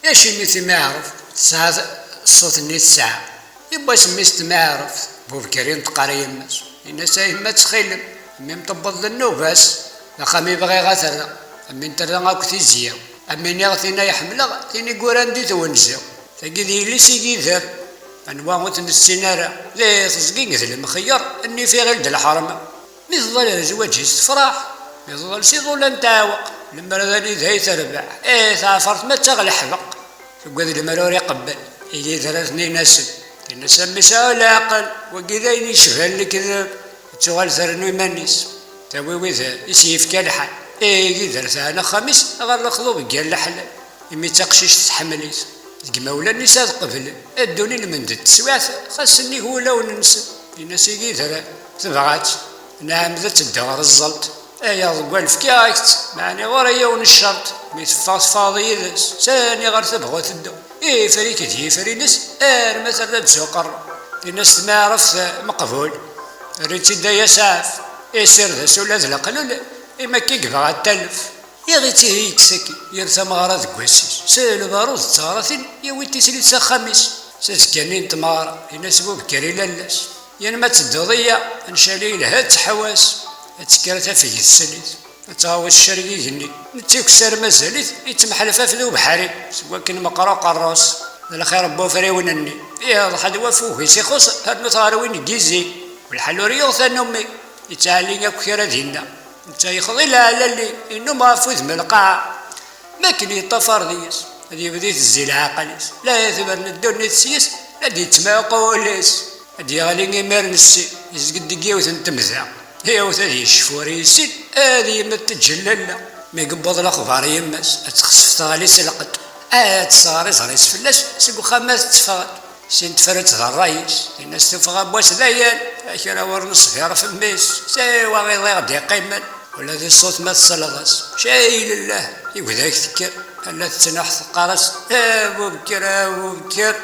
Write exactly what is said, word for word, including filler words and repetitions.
Acimi timaɛruft tesɛa ṣṣut-nni tesɛa? Yewwa s mmi-s tmaɛruft, Bubekker inṭeq ɣer yemma-s, yenna-as: "A yemma, ttxil-m, a mmi-m tewweḍ-d nnuba-s, d axxam i bɣiɣ ad t-rreɣ, a mmi n-terra akk tizya, a mmi nniɣ tin ay ḥemmleɣ, tin i yuran di twenza. Tagi d yelli-s i yider, anwa ur t-nessin ara, di teẓgi d lemxeyyer, nnif iɣil d lḥerma." Mi teḍal ar zzwaǧ-is tefreḥ, mi teḍal s iḍulan teɛweq, lemmer d anida i terbeḥ, eh, teɛfert ma d taɣ leḥbeq. Tuggad lemmer ur iqebbel, igider ad ten-in-asen. Tenna-s: "A mmi sɛu leɛqel, wagi d ayen yecban lekdeb." Tettuɣal ternu iman-is, tawi wid i s-yefka lḥal. Eh, igider teɛna axxam-is ɣer lexḍub n yal leḥlal. Imi d taqcict tḥemmel-it, deg imawlan-is ad qeblen, ad d-unin lmend n teswiɛt, xas nnig wulawen-nsen. Yenna-s igider: "Tebɣa-tt, nɛam, d ad teddu ɣer ẓẓelt. Ay aḍeggal, fkiɣ-ak-tt, meɛni ɣur-i yiwen n ccerṭ, mi teffeɣ teffɣeḍ yid-s, sani ɣer tebɣu teddu. Ifrik d yifri-ines, arma terra-d s uqerru." Yenna-s tmaɛruft: "Meqbul, err-itt-id ay asaɛef, isired-as ula d leqlul, imi akka i yebɣa ad talef." Iɣ-itt ihi yekkes akkin, yir tameɣra deg wass-is, s lbarud d teɣratin, yawi tislit s axxam-is. S azekka-nni n tmeɣra, yenna-s Bubekker i lalla-s: "Yan ma tedduḍ-iya, ncali yelha ad teḥwas, ad tekker tafeg teslit, ad tɣawes ccer n yigenni." Netta ikessar mazal-it, yettemḥelfaf d ubeḥri, seg wakken meqqer uqerru-s, d lxir n wafriwen-nni. Iḍḥa-d wafug-is ixuṣ, rnu-t ɣer win n yizi, u lḥal ur yuɣ tanumi, yettɛelli akk kra dinna. Netta yexḍi leɛlali, yennum ɣef udem n lqaɛa. Mi akken yeṭṭafar deg-s, ad yebdu itezzi leɛqel-is, la tebren ddunit s yis, la d-yettmeɛqul wul-is. Ad yeɣli imir n ssin, yezged deg yiwet n temda. Yiwet ad yecfu ur yessin, ad yemmet teǧǧel lalla. Mi yewweḍ lexbar i yemma-s, ad texsef teɣli s lqedd. Ad tesɣer iẓri-s fell-as, seg uxxam ad teffeɣ-d. Sin tefra-tt d ṛṛay-is, yenna-s: "Tuffɣa n wass d ayen, a kra ur neṣbir f mmi-s, siwa iḍ i ɣ-d-iqqimen." Ula di ṣṣut ma tesleḍ-as, cay lillah, iged-ak tekker, ala tettnuḥ teqqar-as: "A Bubekker, a Bubekker."